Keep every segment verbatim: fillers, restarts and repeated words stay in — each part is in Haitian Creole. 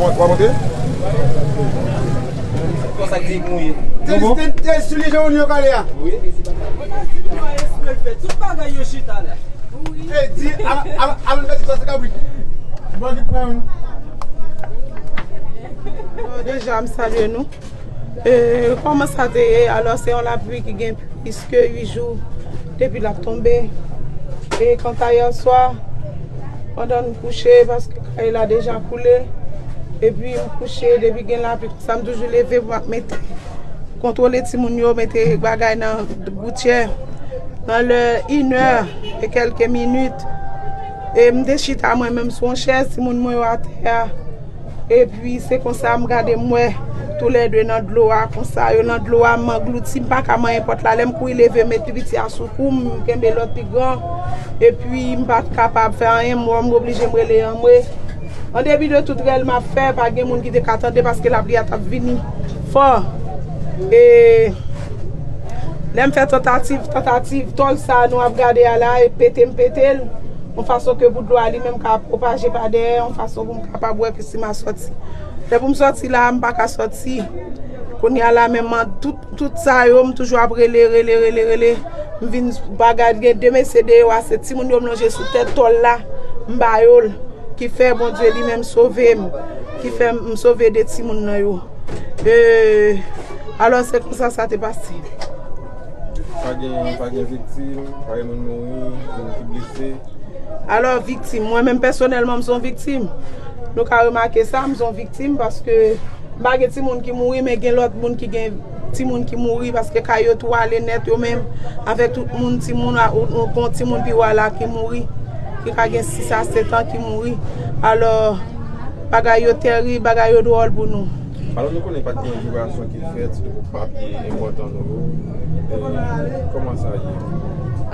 W ap monte? Konsa ki mouye. Te, te, te sou li jan ou yo kale a. Wi. Tout bagay yo chita la. E di, al, al, al fè ti sòs kabrit. Bon, ki pran. Deja, m salye nou. E, kòman sa te ye? Alò, se yon lapli ki gen plis ke uit jou depi l ap tonbe. E kanta yè swa, pandan n kouche, paske kay la deja koule, epi m kouche, depi gen lapli konsa, m toujou leve pou m ap mete, kontwole timoun yo, mete bagay nan goutyè. Nan lè inè e kèlke minit, e m te chita mwen menm sou yon chèz, timoun mwen yo atè a. Epi se konsa m gade m wè toulède nan dlo a, konsa yo nan dlo a, m anglouti, m pa ka manyen pòt la. Lè m kouri leve, m met pi piti a sou kou m, m kenbe lòt pi gran. Epi m pa t kapab fè anyen, m wè m oblije m rele anmwe. An depi de tout rèl m ap fè, pa gen moun ki te ka tande paske lapli a t ap vini fò. E lè m fè tantativ, tantativ, tòl sa a nou ap gade a la, e pete m pete l, yon fason ke pou dlo a li menm ka pwopaje pa dèyè, yon fason pou m kapab wè ke si m a sòti. Lè pou m sòti la, m pa ka sòti. Kounye a la menm an, tout, tout sa yo, m toujou ap rele, rele, rele, rele. M vin bagay, gen de mesye deyò a, se timoun yo m lonje sou tèt tòl la, m ba yo l. Ki fè Bondye li menm sove m, ki fè m sove de timoun nan yo. E, alò, se konsa sa te pase. Pa gen, pa gen viktim, pa gen moun mouri, gen moun ki blese. Alò, viktim, mwen menm pèsonèlman, m se yon viktim. Nou ka remake sa, m se yon viktim paske m pa gen timoun ki mouri, men gen lòt moun ki gen timoun ki mouri, paske kay yo tou ale nèt yo menm, avèk tout moun, timoun a, ou, ou, gon timoun pi wo a la ki mouri, ki ka gen sis a sèt an ki mouri. Alò, bagay yo tèrib, bagay yo dwòl pou nou. Alò, nou konnen pa t gen yon vibrasyon ki fèt, sitou pou papye enpòtan nou yo. E, kòman sa ye?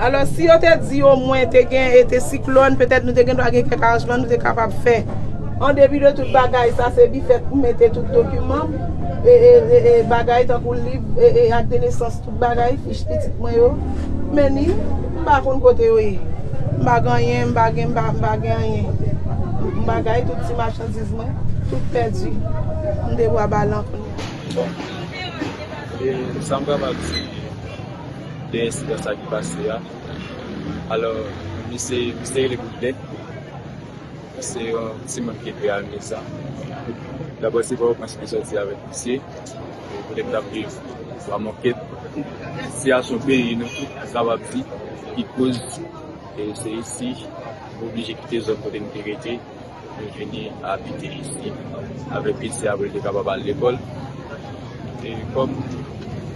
Alò, si yo te di omwen te gen, e te siklòn, petèt nou te gen dwa gen kèk aranjman nou te kapab fè. An depi de tout bagay, sa se bifèt pou mete tout dokiman m, e, e, e, e bagay tankou liv, e, e ak de nesans, tout bagay, fich pitit mwen yo. Men ni, m pa konn kote yo ye. M pa gen anyen, m pa gen, m pa, m pa gen anyen. M bagay, tout ti machandiz mwen, tout pèdi. M debwa balan kounye a. Bon, e sa m kapab di de ensidan sa ki pase a. Alò, misye, misye rele Goulden. Se yon timoun ki te al mezan. Dabò, se pa yon prens ki sòti avèk misye. Kote m t ap viv, pa manke. Sitiyasyon peyi nou tou, sa w ap di, ki koz, e se isi, m oblije kite zòn kote m te rete, m vini abite isi avèk pitit apre l te kapab al lekòl. E kòm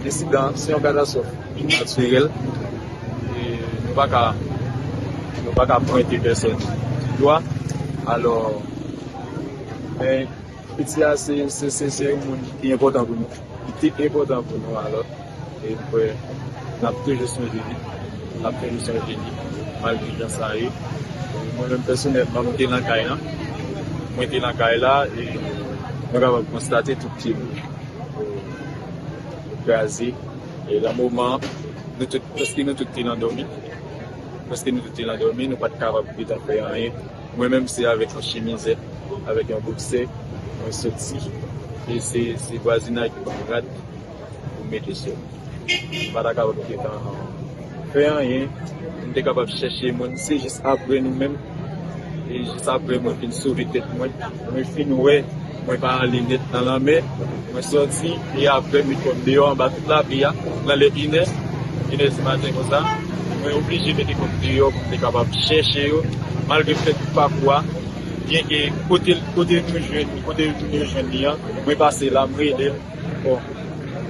ensidan, se yon katastwòf natirèl, e nou pa ka, nou pa ka pwente pèsòn di dwa. Alò, men, piti a, se, se, se, se yon moun ki enpòtan pou nou. Li te enpòtan pou nou, alò. E m kwè n ap toujou sonje li. N ap toujou sonje li, malgre jan sa ye. Mwen menm pèsonèlman, mwen te nan kay la. Mwen te nan kay la, e mwen kapab konstate tout pye m kraze. E nan moman, nou tout, prèske nou tout te nan dòmi. Prèske nou tout te nan dòmi, nou pa t kapab gentan fè anyen. Mwen menm, se avèk yon chemizèt, avèk yon boksè, mwen soti. E se, se vwazinay ki ban m rad pou m mete sou m. M pa ta kapab gentan fè anyen. M te kapab chèche moun. Se jis apre nou menm. E jis apre mwen fin sove tèt mwen. Mwen fin wè mwen pa ale nèt nan lanmè. Mwen sòti e apre m met kò m deyò anba tout lapli a. Nan lè inè, inè di maten konsa. Mwen oblije mete kò m deyò pou m te kapab chèche yo. Malgre m fè tout pakou a, byenke kote, kote nou jwenn, kote nou jwenn li an, mwen pase la, m rele l. Bon,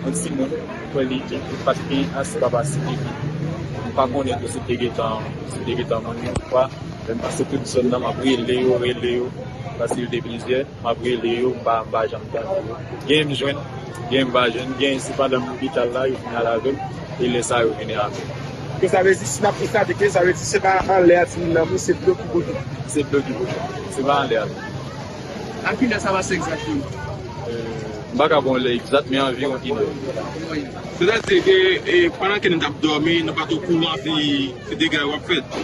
yon timoun, kwè li, li pa t gen ase kapasite. M pa konnen tou si te gentan, si te gentan moun yo ou pa. Men m pase tout zòn nan, m ap rele yo, rele yo. Paske yo te plizyè, m ap rele yo, m pa, m pa janm tande yo. Gen m jwenn, gen m pa jwenn, gen se pandan m lopital la, yo vin al avè m, e lè sa yo vini avè m. Ke sa vle di, si n ap konstate ke sa vle di, se pa anlè a timoun nan mouri, se dlo ki pote. Se dlo ki pote. Se pa anlè a. A kilè sa pase egzakteman? M pa ka ba w lè egzat, men anviwon inè. Sètadi ke, e, pandan ke nou t ap dòmi, nou pa t okouran si, si dega yo ap fèt.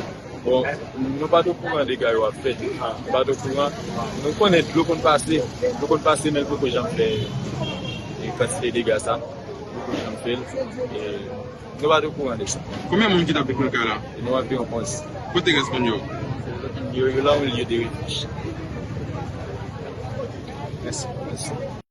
Bon, nou pa t okouran dega yo ap fèt. Nou pa t okouran. Nou konnen dlo konn pase. Dlo konn pase, men l poko janm fè e kantite dega sa. Poko janm fè l. E nou pa t okouran de sa. Konbyen moun ki t ap viv nan kay la? E nou anviwon onz. Kote rès moun yo? Yo, yo la yon lye de refij. Mèsi. Mèsi.